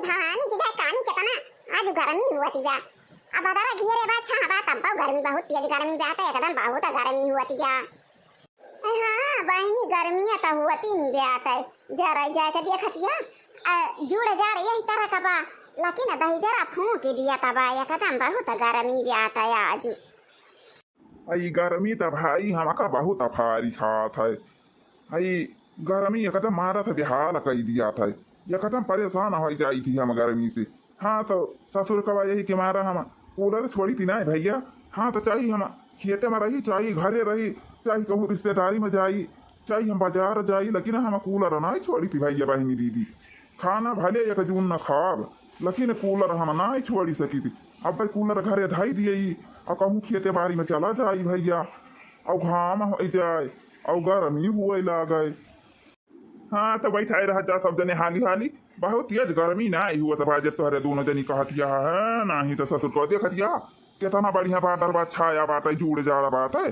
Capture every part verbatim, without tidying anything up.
धानी की जाए कानी केतना आज गर्मी हुअतिया। अब बदरा घेरे बा, छाँह बा, तब गर्मी बहुत तेज गर्मी बाटे, एकदम बहुत गर्मी हुअतिया। अरे हाँ बहिनी, गर्मी त हुअती नहीं बाटे, जरा जाए के देखतिया। अ, जुड़ जाड़ यही तरह का बा, लेकिन दही जरा फूंक दिया तबा, एकदम बहुत गर्मी बाटे आज। आ, ई गर्मी त भाई हमका बहुत अफारी खात है। आ, ई गर्मी एकदम मारत बेहाल कई दिया था, एकदम परेशान हो जाई थी हम गर्मी से। हाँ, तो ससुर कवा यही के मारा हम कूलर छोड़ी थी ना भैया। हाँ, तो चाहे हम खेते में रही, चाहे घरे रही, चाहे कहूँ रिश्तेदारी में जाई, चाहे हम बाजार जाई, लेकिन हम कूलर ना छोड़ी थी भैया बहिनी दीदी। खाना भले एक जून न खाब, लेकिन कूलर हम ना छोड़ी सकी थी। अब भाई कूलर घरे धाई दिए, और कहूँ खेते बाड़ी में चला जाई भैया, और घाम हो जाए, और गर्मी हुए लागे। हाँ, तो बैठाए रह जा सब जने हाली हाली। बहुत तेज गर्मी ना आई हुआ तब आज तोहरे दोनों जनी कहतिया है, नाही तो ससुर को देखतिया, कितना बढ़िया बादल बा, छाया बाटे, जुड़ जाड़ा बाटे।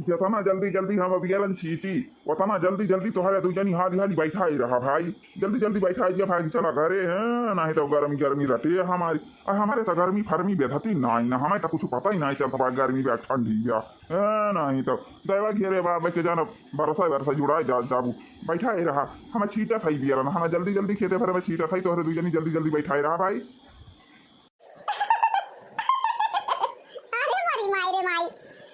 जितना जल्दी जल्दी हम बियरन छीटी, उतना जल्दी जल्दी तोहरे दू जनी हाली हाली बैठाए रहा भाई, जल्दी जल्दी बैठाए दिया भाई, चला घरे हैं, नाही तो गर्मी गर्मी रटे हमारी। आ, हमारे तो गर्मी फर्मी बेधती नाही ना, हमें तो कुछ पता ही नाही चलता बा गर्मी बा ठंडी बा। ए, नाही तो दैवा घेरे बा, बैठ के जाना बरसा बरसा जुड़ाए जा, जाबू। बैठाए रहा, हमें छीटा था ही बियरन, हमें जल्दी जल्दी खेते भरे में छीटा था ही, तोहरे दू जनी जल्दी जल्दी बैठाए रहा भाई। अरे मोरी माई रे माई,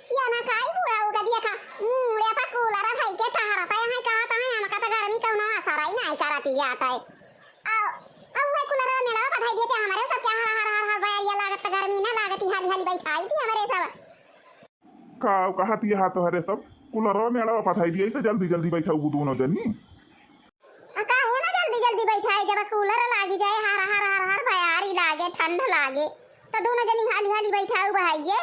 ये ना काई बुरा हो गया देखा, मुड़े पर कूलर धई के टहरता है, कहा तो है, हमका तो गर्मी कौनो असर ही नाही करती जाता है। आओ, आओ, वह कूलर में लगा पठाई देते हमारे सब क्या हर, हर, हर, हर, भैया, ये लागत तो गर्मी ना लागत, हाली, हाली बैठाई थी हमारे सब। का कहत ये हाथ हरे सब, कूलर में लगा पठाई दिए तो जल्दी, जल्दी बैठाऊ दोनों जनी। आ, का हो ना जल्दी, जल्दी बैठाई, जब कूलर लागी जाए, हर, हर, हर, हर, भयारी लागे, ठंड लागे, तो दोनों जनी हाली, हाली बैठाऊ बहाइए।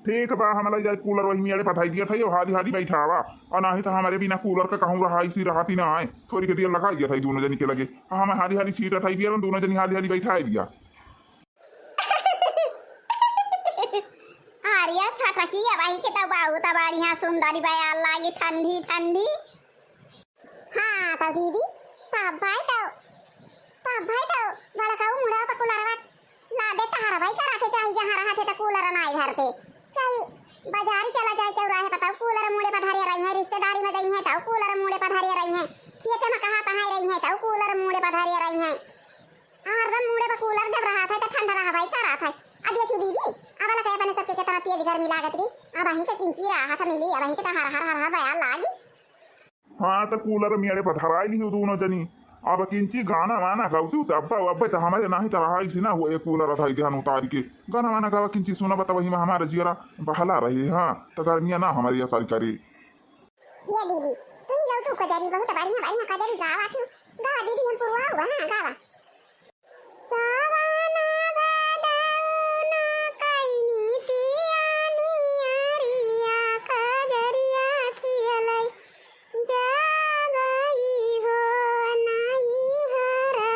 ठीक बा, हम लई जाए कूलर वही मेड़े पठाई दिया था, यो हाली हाली बैठावा, और नाही तो हमारे बिना कूलर का कहूँ रहा, इसी रहती ना आए, थोड़ी के देर लगा दिया था दोनों जनी के लगे, हम हाली हाली छीटा था, बियरन दोनों जनी हाली हाली बैठाए दिया। अरे छटकी, अब आई के तो बहुत बढ़िया सुंदरी बयार लागी, ठंडी ठंडी। हाँ, तो दीदी, तब भाई तो, तब भाई तो बड़का उ मुड़ा पर कूलरवा ला दे, तहार भाई करा थे, चाहे जहाँ रहा थे तो कूलर नाई धरते, चाहे बाजारी चला जाए चौराहे पर, तब कूलर मुड़े पर धरे रही हैं, रिश्तेदारी में गई हैं, तब कूलर मुड़े पर धरे रही हैं, खेते में कहाँ तहाँ रही हैं, तब कूलर मुड़े पर धरे रही हैं। हरदम मुड़े पर कूलर जब रहा थे तो ठंडा रहा भाई करा थे। अब देखी दीदी, अब लगे अपने सबके कितना तेज गर्मी लागत रही, अब अहीं के किंची रहा था मिली, अब अहीं के तो हर हर हर हर बयार लागी। हाँ, तो कूलर मेड़े पर धराई ली हो दोनों जनी। अब किंची गाना वाना गाउती हो, तो अब्बा, अब्बा तो हमारे नाही तो रहा इसी ना हुआ, ये कूलर था ध्यान उतार के गाना वाना गावा, किंची सुना बता, वही में हमारा जियरा बहला रहे। हाँ, तो गर्मिया ना हमारी असर करे। ये दीदी, तू ही गाउ तू कजरी, बहुत बढ़िया बढ़िया कजरी गावा थी। गावा दीदी, हम पुरवा हुआ ना गावा। सावना भादौना कैनी तियानी आरिया, कजरिया खियलै जागई हो नाही हरा।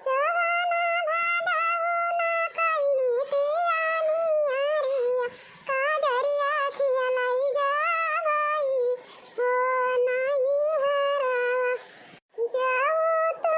सावना भादौना कैनी तियानी आरिया, कजरिया खियलै जागई हो नाही हरा। जाओ तो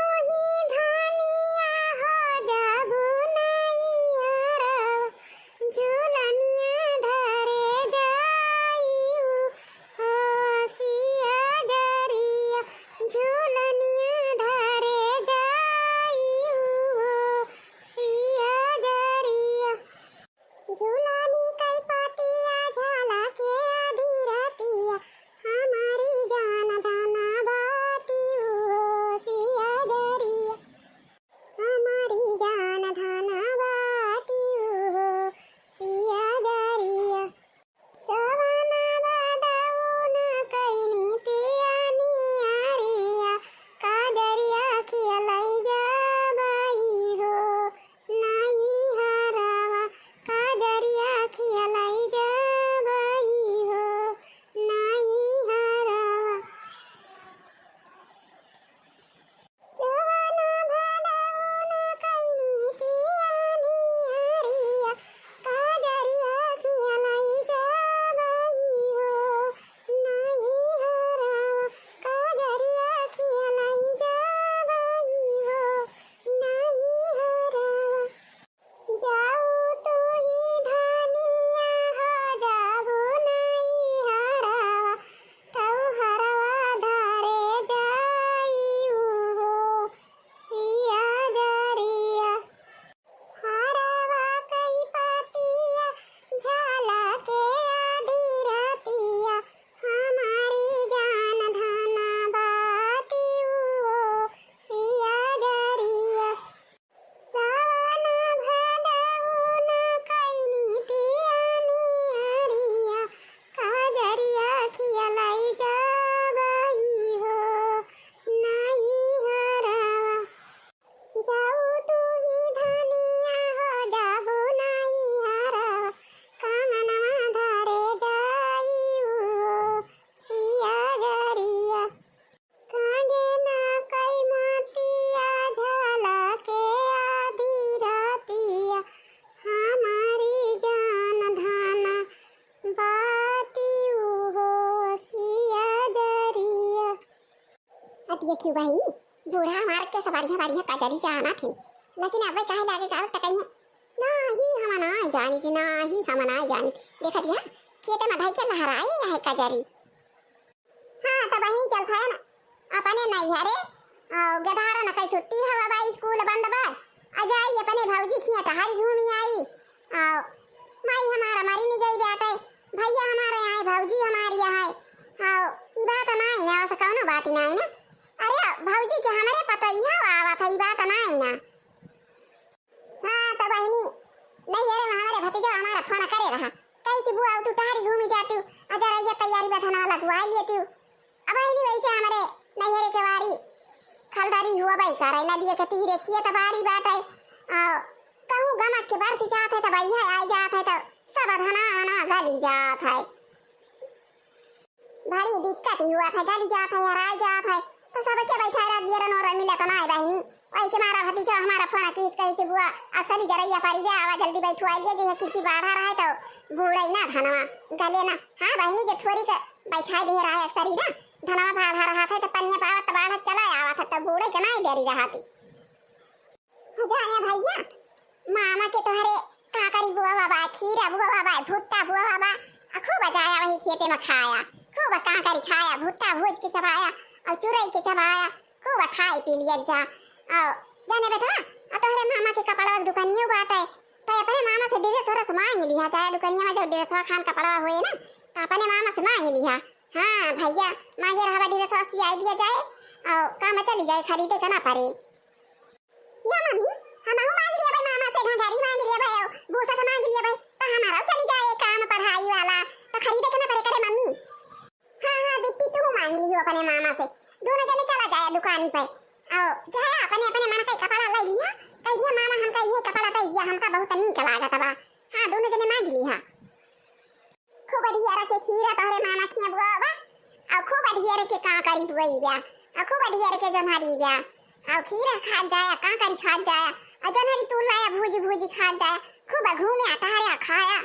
अतिया क्यों बहिनी, बूढ़ा हमार के सब बढ़िया बढ़िया कजरी जानत ही, लेकिन अब काहे लागे गावत त कहीं, "नाही हम नाही जानी थी, नाही हम नाही जानी।" देखत हिया, खेते में धई के लहराए है कजरी। हाँ, त बहिनी चलत है ना, अपने नैहरे, अ, गधारा न कई छुट्टी हवा बा, स्कूल बंद बा, आ जाई अपने भौजी खिया टहरी घूमी आई। आ, माई हमारा मरी नहीं गई बाटे, भैया हमारे आए, भौजी हमारी आए। आ, ई बात नहीं ना, ऐसा कौनो बात ही नहीं ना। अरे भौजी के हमरे पतोहिया आवत है, ई बात नहीं ना। हाँ, त बहिनी, नैहरे में हमरे भतीजा हमारा फोन करे रहा, "कैसी बुआ, तू टहरी घूमी जाती, अजरैया तैयारी बथना लगवा लेती।" अब बहिनी वैसे हमरे नैहरे के बारी खलदारी हुआ बाई करे, नदिया के तीरे खिया त बारी बाटे। आ, कहूँ गमक के बरस जात है त भैया आ जात है त सब धना अना गली जात है। बड़ी दिक्कत ही हुआ था, गली जात है, हराई जात है, तो सबके बैठा रह दिया, रनोर मिलत ना है बहिनी। वही के मारा भतीजा हमारा फोन किस कही से बुआ, अक्सर ही जरैया पारी जा, आवा जल्दी बैठवाई लिया, जे किसी बाढ़ा रहे तो बूढ़े ना धनवा गले ना। हाँ बहिनी, जे थोड़ी के बैठा दे रहे अक्सर ही ना, धनवा बाढ़ा रहा था तो पनिया पावत तो बाढ़ चला आवा था, तो बूढ़े के ना ही डरी रहा थी। जाने भैया, मामा के तोहरे काकरी बुआ बाबा, खीरा बुआ बाबा, भुट्टा बुआ बाबा, आ खूब जाया वही खेते में खाया, खूब काकरी खाया, भुट्टा भूज के चबाया और चुरई के चबाया, खूब खाए पी लिया जा। और जाने बेटा, आ तोहरे मामा के कपड़ा दुकानियो बाटे, तो अपने मामा से ड्रेस व्रेस मांग लिहा, चाहे दुकानिया में जो ड्रेस खान कपड़ा होए ना, तो अपने मामा से मांग लिहा। हाँ भैया, मांगे रहवा ड्रेस सियाई दिया जाए और काम चली जाए, खरीदे के ना पड़े। या मम्मी, हमहू मांग लिया भाई मामा से, घंघरी मांग लिया भाई, भूसा से मांग लिया भाई, तो हमारा चली जाए काम पढ़ाई वाला, तो खरीदे के ना पड़े करे मम्मी। हाँ, हाँ, बिट्टी तू मांग लियो अपने मामा से, दोनों जने चला जाए दुकान पे। आओ, जाए अपने, अपने मन का कपड़ा ले लिया, कह दिया, "मामा, हमका ये कपड़ा दे, ये हमका बहुत नीक लागत बा।" हाँ, दोनों जने मांग लिया। खूब ढियर के खीरा तोहरे मामा खिया बुआ बा, और खूब ढियर के कांकरी बुआई बा, और खूब ढियर के जोन्हरी बा, और खीरा खात जाया, कांकरी खात जाया, और जोन्हरी तू लाया भूजी भूजी खात जाया, खूब घूमे टहरे खाया।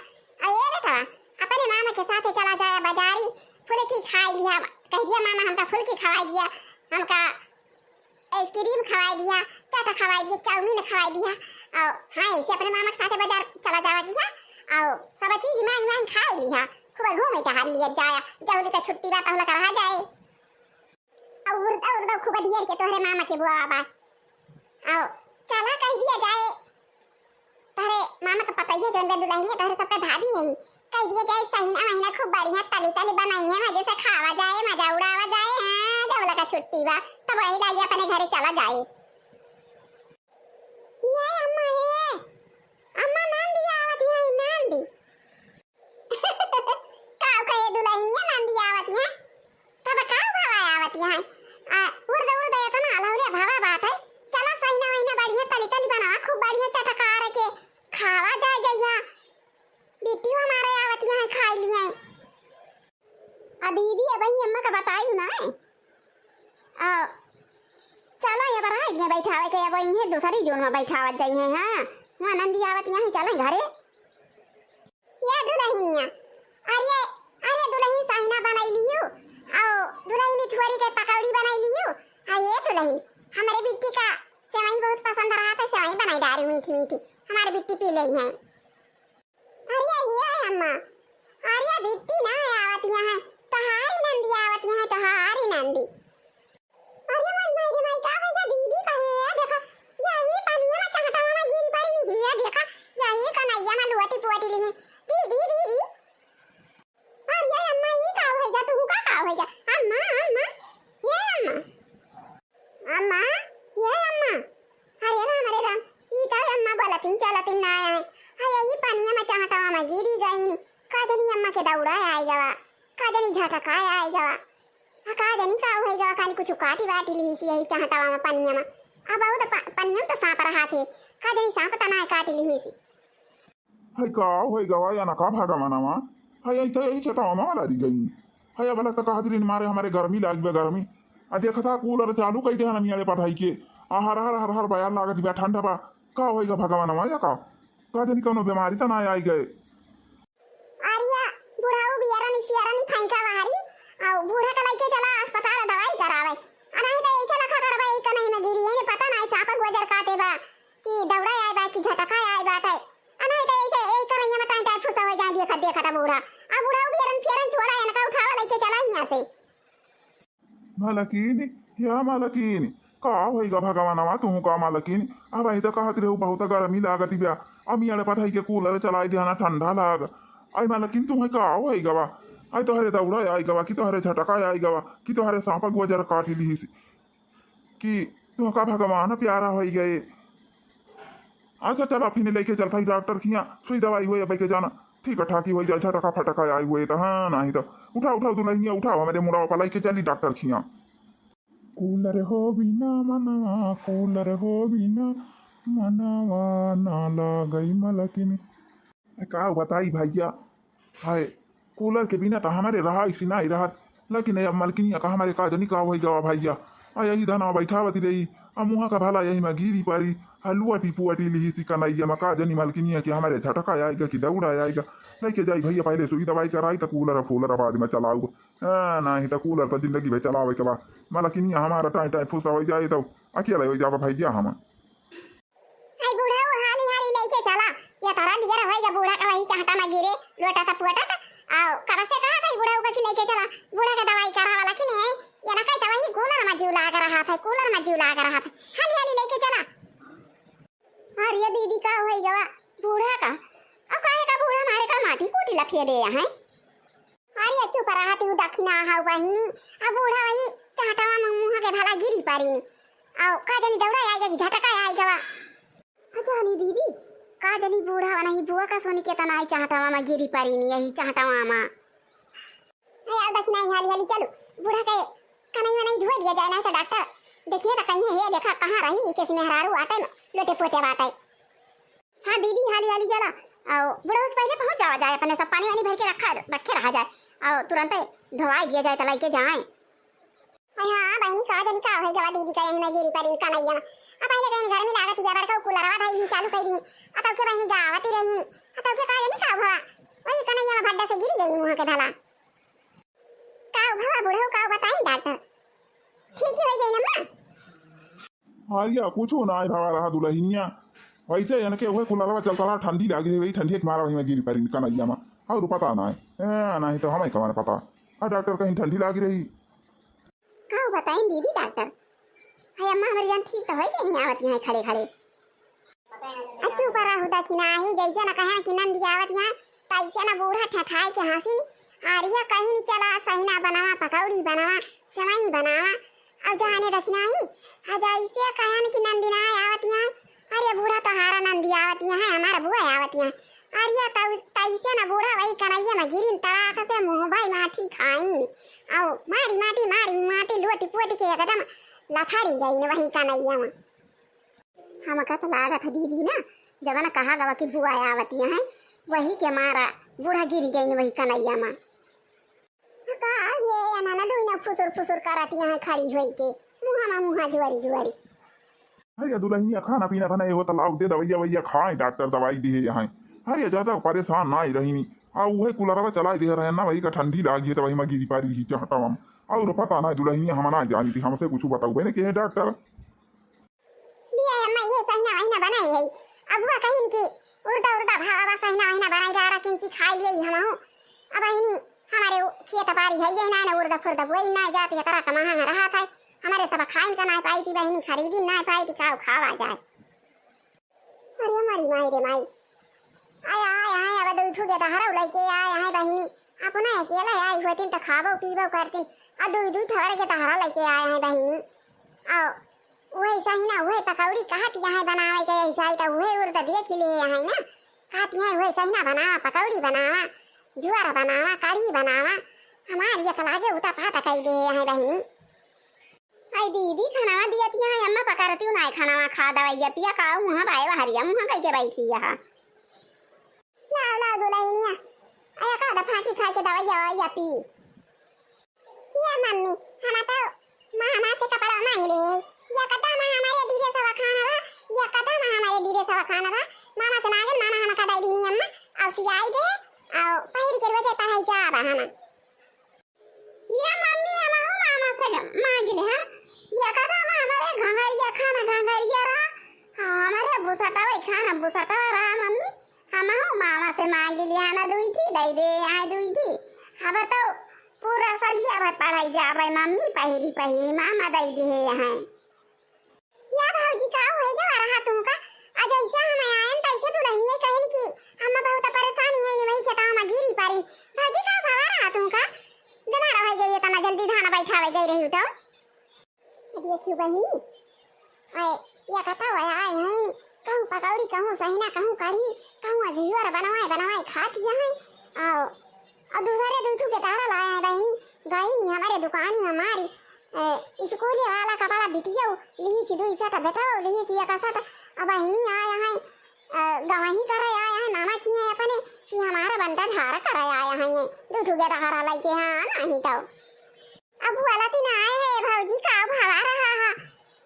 और ये बेटा, अपने मामा के साथ चला जाया बाजारी, फुलकी खाई लिया, कह दिया, "मामा, हमका फुलकी खवाई दिया, हमका आइसक्रीम खवाई दिया, चाट खवाई दिया, चाउमीन खवाई दिया।" और हाँ, ऐसे अपने मामा के साथ बाजार चला जावा दिया, और सब चीज मांग मांग खाई लिया, खूब घूमे टहर लिया जाया, जहुली का छुट्टी बा, तहुला का रहा जाए। और उर्दा उर्दा खूब ढेर के तोहरे मामा के बुआ बा, और चला कह दिया जाए, तोहरे मामा का पतोहिया जौन बा दुलहिनिया तोहरे सबका भाभी है, कह दिया जाए सहीना महीना खूब बढ़िया तली तली बनाई है, मजे से खावा जाए, मजा उड़ावा जाए। हाँ, जब लगा छुट्टी बा तब वही लागे अपने घरे चला जाए। ये अम्मा, ये अम्मा, नंदी आवत है, नंदी। का कहे दुलहिनिया, नंदी आवत है, तब का भावा आवत है? आ, उर्द उर्द एतना अलौले भावा बात है। चला सहीना वहीना बढ़िया तली तली बनावा, खूब बढ़िया चटकार के खावा जाए जइहा। बिट्टी हमारे आवत है, खाई लिए। आ दीदी, अब ही अम्मा का बताई ना है। आ, चला ये बड़ा है, ये बैठावे के, अब इन्हें दूसरी जून में बैठावत जाई है। हाँ, वहाँ नंदी आवत यहाँ, चला घरे। या दुलहिनिया, अरे, अरे दुलहिन सहीना बनाई लियो, आओ दुलहिन थोड़ी के पकौड़ी बनाई लियो। आ ये दुलहिन, हमरे बिट्टी का सेवई बहुत पसंद रहा था, सेवई बनाई डारी मीठी मीठी, हमारे बिट्टी पी ले हैं। अरे ये अम्मा, अरे बिट्टी ना आवत यहाँ, तोहारी नंदी आवत यहाँ, तोहारी नंदी। अरे माई, माई रे माई, का होइगा दीदी कहे, ये देखा, यही पनिया में चहटावा में गिरी पड़ी नहीं है, देखा, यही कनैया में लुअटी पुअटी ली है। दीदी, दीदी। अरे अम्मा, ये का होइगा, तू का, का होइगा? अम्मा, अम्मा, ये अम्मा। अम्मा, ये अम्मा। अरे राम, अरे राम, ई का अम्मा बोलतिन चलतिन ना आए। अरे ई पनिया में चहटावा में गिरी गई नी। का जनी अम्मा के दौड़ा आई गवा, का जनी झटका आई गवा। आ का जनी का होई गवा, खाली कुछ काटी वाटी लिहिसी यही चहटावा में पनिया में। आ बहुत प-, पनिया में तो सांप रहा थे, का जनी सांप तना काटी लिहिसी। हाय का होई गवा या ना का भगवानवा। हाय ऐसे यही खेतवा में वाला दी गई। हाय अब लगता कहा दिन मारे हमारे गर्मी लाग बे गर्मी। आ देखता कूलर चालू कई दे हन मियारे पठाई के। आ हर हर हर हर बयार लागत बा ठंडा बा। का होई गा भगवानवा या का? का जनी कौनो बीमारी त ना आई गए। अरिया बुढ़ाऊ बियारा नि सियारा नि फाइका बाहरी। आ बूढ़ा का लइके चला अस्पताल दवाई करावे। आ नहीं तो मलकिनी, या मलकिनी, का होइगा भगवानवा तुहूँ का मलकिनी? अबहीं त कहत रहू बहुत गर्मी लागत बा, अमी अड़पत है के कूलर चलाइ दिया ना ठंडा लाग। आई मलकिनी तुहूँ का होइगा बा? आई तोहरे दौड़ा आइगा बा कि तोहरे झटका आइगा बा कि तोहरे सांप गुजर काटि लिहिस कि तुहका भगवान प्यारा होइ गए। अच्छा चला फिर लइके चलत ही डॉक्टर खिया, सुई दवाई होए अबै के जाना, ठीक ठाक ही होइ जाए, झटका फटका आई होए त। हाँ नाहीं त उठाउ उठाउ दुलहिनिया उठाउ, हमरे मुड़वा पर लइके चली डॉक्टर खिया। कूलर हो बिना मनवा, कूलर हो बिना मनवा ना लागै मलकिनी। का बताई भइया, हाय, कूलर के बिना त हमरे रहाइस नाहीं रहत, लेकिन अब मलकिनिया का हमरे का जनी का होइ गवा भइया। आ यही धनवा बैठावत रही, आ मुँहा का भला यही मा गिरी परी, हलुआ टिपुआ टी लिहिस कनैया मा, का जनी मलकिनिया के हमरे झटका आइगा कि दौड़ा आइगा। लइके जाई भइया, पहिले सुई दवाई कराई त कूलर फूलर बाद मा चलाउब। हाँ, नाहीं त कूलर त जिंदगी भर चलावै के बा। मलकिनिया हमार टाई टाई फुसा होइ जाए त अकेला होइ जाबा भइया हम। हाय बूढ़ा, वो हाली हाली लइके चला। या तरा दियर होइगा बूढ़ा का वही चहटा मा गिरे, लोटत पोटत। आओ, कब से कहत ही बूढ़ा का कि लइके चला। बूढ़ा का दवाई करावा ला कि नहीं, या ना कही त वही कूलर मा जिउ लाग रहत है, कूलर मा जिउ लाग रहत है। हाली हाली लइके चला। अरे दीदी, का होइगा बा बूढ़ा का? अब काहे का बूढ़ा मारे का माटी कूटी लफिए दे हैं? अरे चुप रहा तू दखिना हाउ बहिनी, अब बूढ़ा वही चहटवा मा मुँहा के भला गिरी परी नी। आओ, का जनी दौड़ा आइगा कि झटका आइगा बा। अच्छा हनी दीदी, का जनी बूढ़ा वनही बुआ का सोनी के तना आई चहटवा मा गिरी परी नी, यही चहटवा मा। अरे आओ दखिना, हाली हाली चलो, बूढ़ा के कनई वनई धोए दिया जाए, नाहीं त डॉक्टर देखिए त कहिहैं, हे देखा कहाँ रही, कैसी मेहरारू आटे न लोटे पोटे बाटे। हाँ दीदी, हाली हाली चला। आओ, बुढ़ऊ से पहिले पहुँच जावा जाए, अपने सब पानी वानी भर के रखा, रखे रहा जाए। आओ, तुरंत धोवाई दिया जाए, त लइके जाए। अरे हाँ, बहिनी, का जनी का होइगा बा दीदी का यही मा गिरी परी कनैया मा। अब पहिले कहीं गर्मी लागत बा, बड़का कूलरवा धई ही चालू कइ दी। अब तब के बहिनी गावत ही रही। अब तब के का जनी का भवा। वही कनैया मा भड्डा से गिरी गई मुँह के भला। का भवा बुढ़ऊ, का बताई डॉक्टर? ठीक ही होइ गई ना माँ? हरिया, कुछो नाहीं भवा रहा दुलहिनिया। वैसे इनके उहे कूलरवा चलत रहा, ठंडी लागी रही, ठंडी के मारा वही मा गिरी परी कनैया मा। और पता नाहीं। ए, नाहीं त हमें कमाने पता। आ डॉक्टर कहीं ठंडी लागी रही। का बताई दीदी डॉक्टर? हाय अम्मा, हमरी जान ठीक त होई गई नहीं आवत यहाँ खड़े खड़े। अ चुप रहा हूँ दखिना ही, जैसे न कहा कि नंदी आवत यहाँ, तैसे न बूढ़ा ठठाई के हँसी। अरे कहीं नहीं चला, सहिना बनावा, पकौड़ी बनावा, सेवई बनावा। अब जाने दखिना ही, आ जैसे कहन कि नंदी ना आवत यहाँ, अरे बूढ़ा तोहारा नंदी आवत यहाँ, हमारा बुआ आवत यहाँ। अरे तउ-, तैसे न बूढ़ा वही कनैया मा गिरिन तड़ाक से मुँह भाई माटी खाइन। आओ मारी माटी, मारी माटी लोटी पोटी के एकदम लथारी गई न वही कनैया मा। हमका त लागत है दीदी ना, जवन कहा गवा कि बुआ आवत यहाँ, वही के मारा बूढ़ा गिर गई न वही कनैया मा। का ये अनना दुइना फुसुर फुसुर करत यहाँ खड़ी होई के, मुँहा मा मुँहा जुआरी जुआरी। अरे दुलहिनिया, खाना पीना बनाए हो त लाओ, दे दवैया वैया खाए, डॉक्टर दवाई दिहे यहाँ। अरे ज्यादा परेशान नाहीं रहिनी, आ उहे कूलरवा चलाए दिहे रहे ना, वही का ठंडी लागी है त वही मा गिरी पारी ही चहटवा मा। और पता नाहीं दुलहिनिया, हम ना जानी थी, हमसे कुछ बताऊ बने के है डॉक्टर। दिया है अम्मा, ये सहिना वहिना बनाई है। अब हुआ कहीं कि उर्दा उर्दा भावा बा, सहिना वहिना बनाई जा रहा, किंची खाई लिए ही हम हो। अब बहिनी, हमारे उ-, खेत बारी है, ये ना, ना उर्दा फुर्दा बोई ना जाती है, तरह का महंगा रहा था। हमारे सब खाइन का ना पाई थी बहिनी, खरीदी ना पाई थी, खाओ खावा जाए। अरे मारी माई रे माई। आय, आय, आय, अब दुई ठो के दहरा लइके आय, आय बहिनी। अपना अकेला आई होतिन त खाबो पीबो करतिन। आ दुई दुई ठो के दहरा लइके आय, आय बहिनी। आओ, उहे सहिना, उहे पकौड़ी कहत यहाँ बनावे के, ऐसा ही त उहे उर्द देख ले यहाँ ना। कहत यहाँ उहे सहिना बनावा, पकौड़ी बनावा, जुआर बनावा, कढ़ी बनावा। हमार एक लागे उता पाता कई दे यहाँ बहिनी। आई दीदी, खानावा दियत यहाँ अम्मा पकड़ती हूँ, नाय खानावा खा दवाइया पिया, काऊ मुँह बाय बहरिया मुँह कई के बैठी यहाँ। लाओ, लाओ दुलहिनिया, आया का दफा की खाए के दवाइया ववाइया पी। ये मम्मी, हम तो मामा से कपड़ा मांग ले। या कदा मा हमारे डीरे सवा खाना बा, या कदा मा हमारे डीरे सवा खाना बा। मामा से मांगन, मामा हमका दे दीनी अम्मा, और सियाई दे, और पहिर के रोजे पढ़ाई जाबा हम। ये मम्मी, हमहू मामा से मांग ले, हाँ? ये कदा मा हमारे घंघरिया खाना घंघरिया रहा, हाँ, हमारे बुसटवा खाना बुसटवा रहा मम्मी, हमहू मामा से मांग ले, हमें दुई थी दे दे, आए दुई थी। अब तो पूरा सलिया भर पढ़ाई जाबै, मम्मी पहिरी पहिरी, मामा दई दिहे हैं। या भौजी, का होई गवा रहा तुमका? आ जैसे हम आयन, तैसे दुलहिनिया कहिन कि हम बहुत परेशानी है, वही खेतवा में गिरी पारी। भौजी, का भवा रहा तुमका? जना रह गई, इतना जल्दी धान बैठावे गई रही तो। देखियो बहिनी, आए, या कथा आए हैं, कहूँ पकौड़ी, कहूँ सहिना, कहूँ कढ़ी, कहूँ अघियोर बनवाए, बनवाए खाती हैं। आओ, और दूसरे दुई ठू के तारा लाए हैं बहिनी, गई नी हमारे दुकानी में मारी, ए, स्कूले वाला कपड़ा बिटियो, लिही सी दुई set, बेटो, लिही सी एक set, अब बहिनी आए हैं, अ, गवाही करे आए हैं, मामा किए अपने, कि हमारा बंटा झारा करे आए हैं, ये दुई ठू के तारा लेके, हाँ, नहीं तो। अब बोलती ना आए है भौजी, का भवा रहा है?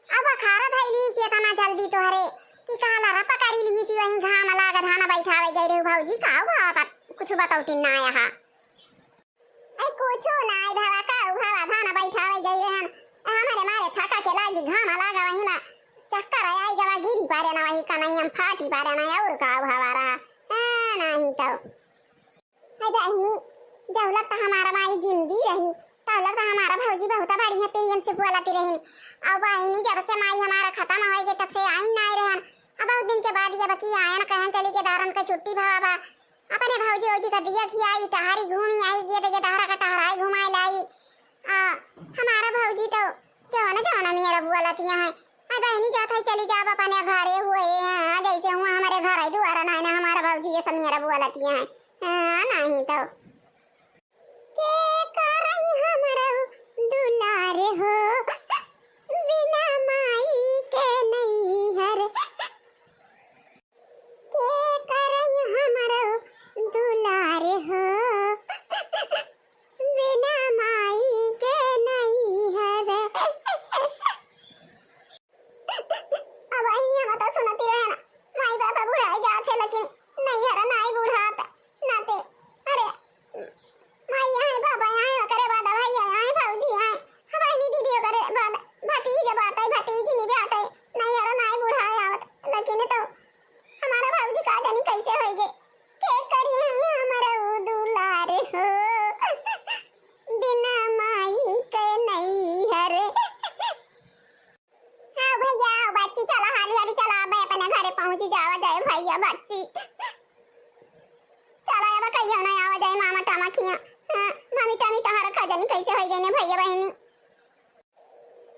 अब अखारा धइली से इतना जल्दी तोहरे कि काला रपा करी ली सी, वहीं घाम लाग धान बैठावे गई रहे भौजी, का भवा बत-, कुछ बतौती ना आया हा। अरे कुछो ना आए भवा, का भवा धान बैठावे गई रहन, हमारे मारे थका के लागी घाम लाग वहीं ना चक्कर आई गवा, गिरी पारे ना वहीं कनैया में फाटी पारे ना, और का भवा रहा? हाँ, नहीं तो। हाय बहिनी, जब लग त हमारा माई जिंदी रही, तब लग त हमारा भौजी बहुत बढ़िया प्रेम से बोलती रही। अब बहिनी, जब से माई हमारा खत्म हो गई, तब से आई ना रहन। अब बहुत दिन के बाद ये बकी आयन, कहन चली के दारन के छुट्टी भवा बा। अपने भौजी ओजी का दिया खियाई, टहरी घूमी आई, गेद के टहरा का टहराई घुमाई लाई। आ, हमारा भौजी तो जवन जवन मेरा बोलती है। आ बहिनी, जात है चली जाब अपने घरे हुए, हाँ, जैसे हुआ हमारे घर है दुआरा ना, ना हमारा भौजी ये सब मेरा बोलती है। हाँ, नहीं तो। के करई हमरो दुलार हो, बिना माई के नैहर। के करई हमरो दुलार हो, बिना माई के नैहर। अब बहिनी, हम तो सुनती रहे ना, माई बाबा बुढ़ाए जात है, लेकिन नैहर नाई बुढ़ात, नाते, अरे, माई आए, बाबा आए, ओकरे बाद भैया आए, भौजी आए, हम बहिनी दीदी ओकरे बाद भतीज बाटे, भतीजिनी बाटे, नैहर नाई बुढ़ाए आवत, लेकिन तो हमारा भौजी का जानी कैसे होई गे, के करी हमरो दुलार हो, बिना माई के नैहर। हाँ भैया, आओ बच्ची, चला हाली हाली चला, मैं अपने घरे पहुँची जावा जाए भैया बच्ची। चला अब कहियो ना आवा जाए मामा टामा खिया। हाँ, मामी टामी तोहरा खजन कैसे होई गई ने भैया बहिनी?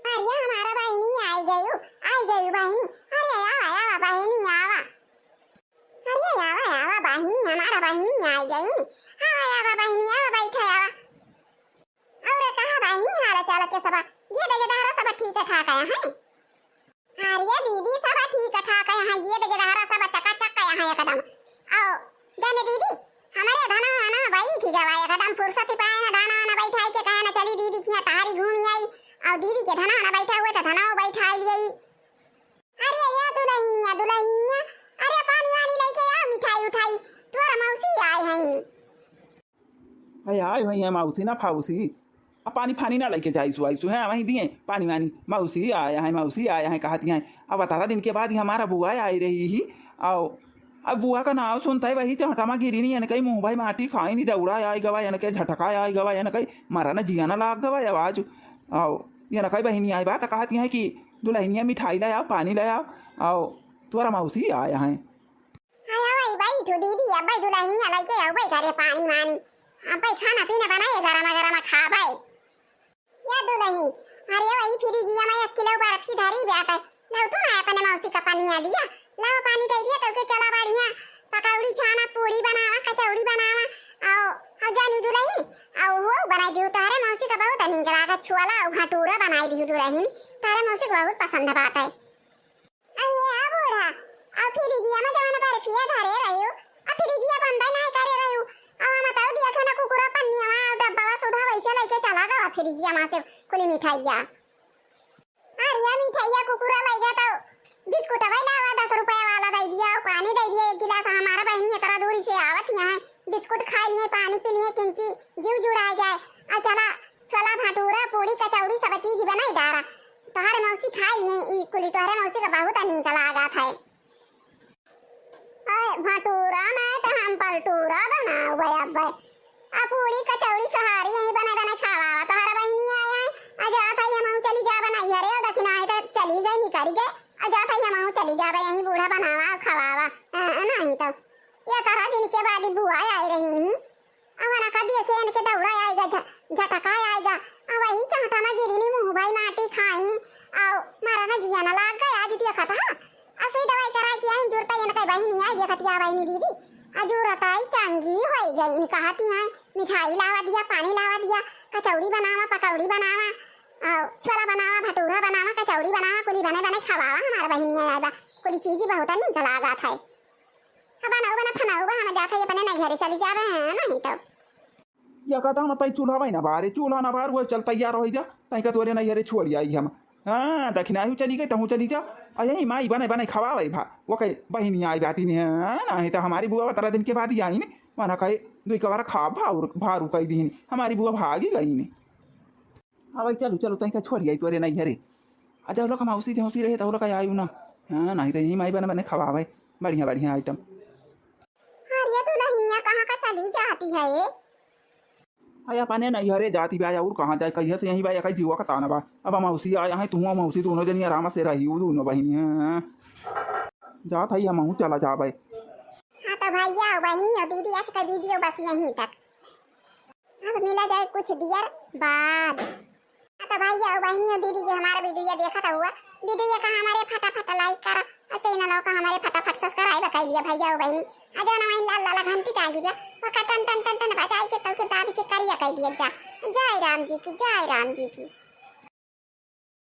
अरे हमारा बहिनी आई गयू, आई गयू बहिनी। अरे आवा, आवा बहिनी, आवा। अरे आवा, आवा बहिनी, हमारा बहिनी आई गई। हाँ, आवा बहिनी, आवा, बैठा, आवा। और कहा बहिनी, हाल चाल के सब? ये दे, ये दहरा सब ठीक ठाक है, हैं? अरे दीदी, सब ठीक ठाक है, हैं? ये दे, ये दहरा सब चकाचक है, हैं, एकदम। आओ, जाने दीदी, हमारे धना ना बैठ गवा, एकदम फुर्सत ही पाए ना, धना ना बैठाई के कहे ना, चली दीदी किया टहरी घूमी आई। और दीदी के धना ना बैठा हुए तो धना बैठाई लियाई। अरे या दुलहिनिया, दुलहिनिया, अरे पानी वानी लेके आओ, मिठाई उठाई, तोर मौसी आए हैं। अरे आए हुई हैं मौसी ना फाउसी, अब पानी फानी ना लेके जाइसु आइसु हैं, वहीं दिए पानी वानी, मौसी आया है, मौसी आया है कहती हैं। अब अठारह दिन के बाद ही हमारा बुआ आई रही ही, आओ अब बुआ का नाव सुनता है वही चहटा मा गिरी नहीं, यानी कहीं मुँह भाई माटी खाई नहीं, दौड़ा आई गवा, यानी कहीं झटका आई गवा, यानी कहीं मरा ना जिया ना लाग गवा आवाज। आओ, यानी कहीं बहिनी आई बात कहती हैं कि दुलहिनिया मिठाई ले आओ, पानी ले आओ, आओ तोरा मौसी आया है। आया वही बैठो दीदी, अब भाई दुलहिनिया लेके आओ भाई घरे पानी वानी, अब भाई खाना पीना बनाए, गरमा गरमा खा भाई। या दुलहिन, अरे वही फ्रिजिया मा एक किलो बर्फी धरी बाटे, लाओ तू ना अपने मौसी का पनिया दिया, लाओ पानी दे दिया, तो के चला बढ़िया पकौड़ी छाना, पूड़ी बनावा, कचौड़ी बनावा, आओ, आओ जानी दुलहिन, आओ हो बनाई दियो, तारे मौसी का बहुत नीक लागे, छोला और भटूरा बनाई दियो दुलहिन, तारे मौसी का बहुत पसंद बाटे। अरे आ बूढ़ा, आ फ्रिजिया मा जवन बर्फिया धरे रहियो, आ फ्रिजिया बंद नहीं करे रहियो, आ हम तो दिया था ना कुकुरा पन्निया मा, आ डब्बा सुधा वैसे लेके चला गवा फ्रिजिया मा से कुली मिठाइया। अरे मिठाइया कुकुरा ले गया तो बिस्कुट भाई लावा दस रुपया वाला दे दिया, और पानी दे दिया एक गिलास, हमारा बहनी इतना दूरी से आवत यहाँ बिस्कुट खा लिए, पानी पी लिए, किंची जीव जुड़ा जाए, और चला छोला भटूरा, पूड़ी, कचौड़ी, सब चीज बनाई डारा। तोहार मौसी खाई है, ई कुली तोहरे मौसी का बहुत नीक लागत है। अरे भटूरा नहीं तो हम पलटूरा बनावे अब। आ पूड़ी, कचौड़ी, सोहारी यही बनाए बनाए चली जाबा नैहरे, अउ दखिनाई त चली गई, निकरी गई। अउ जात हई हमहू चली जाबा, यहीं बूढ़ा बनावा अउ खवावा। अ, अ, नाहीं त ये तरह दिन के बाद बुआ आए रही। अउ ना का देखे इनके दौड़ा आएगा, झ-, झटका आएगा। अउ वही चहटा में गिरिनी मुँह भाई माटी खाई। अउ मारा ना जिया ना लाग गया, आज देखत हा। अ सुई दवाई कराई के आई, जुरता इनके बहिनी आई, देखत या बहिनी दीदी। अ जुरत आई चंगी होई गई, कहती आई, मिठाई लावा दिया, पानी लावा दिया, कचौड़ी बनावा, पकौड़ी बनावा, अउ छोला बनावा, भटूरा बनावा, कचौड़ी बनावा, कुली बने बने खवावा, हमार बहिनिया आए बा, कुली चीज बहुत नीक लागत है। अब बनाऊ बना फनाऊ बा, हम जात है अपने नैहरे चली जाबे, हैं, नहीं तो। या कहता हम तई चूल्हा भाई ना बारे, चूल्हा ना बार, वो चल तैयार हो जा, तई का तोरे नैहरे छोड़ आई हम। हाँ, दखिनाई चली गई, तहूँ चली जा। अ यही माई बने बने खवावे भा, वो कहे बहिनी आई बाटी ने, हाँ, नहीं तो हमारी बुआ बतरा दिन के बाद ही आई ने, मना कहे दुई कबार खा भारू, भारू कही दीन, हमारी बुआ भागी गई ने। हाँ भाई, चलो, चलो, तई का छोड़ आई तोरे नैहरे। अ जब लोग मौसी जौसी रहे, तब लोग आयु ना। हाँ, नहीं तो यही माई बने बने खवावे। बढ़िया, बढ़िया आइटम। अरे दुल्हनिया कहाँ का चली जाती है ये? अरे अपने नैहरे जाती बा, और कहाँ जाए, कहिया से यहीं बा, एक जीवा का ताना बा। अब मौसी आया है, तू मौसी दोनों जनी आराम से रही, वो दोनों बहिनी हैं। जात है, हम चला जाबे। हाँ तो भैया, बहिनी और दीदी, आज का वीडियो बस यहीं तक। अब मिला जाए कुछ दियर बाद। हाँ तो भैया और बहिनी और दीदी, जे हमारा वीडियो देखत हुआ, वीडियो का हमारे फटाफट लाइक करा और चैनल का हमारे फटाफट सब्सक्राइब कर लिया भैया और बहिनी। आ जाना वहीं लाल लाल घंटी टांगी बा, ओका टन टन टन टन बजाई के तब के दाबी के करिया कर दिया जा। जय राम जी की, जय राम जी की।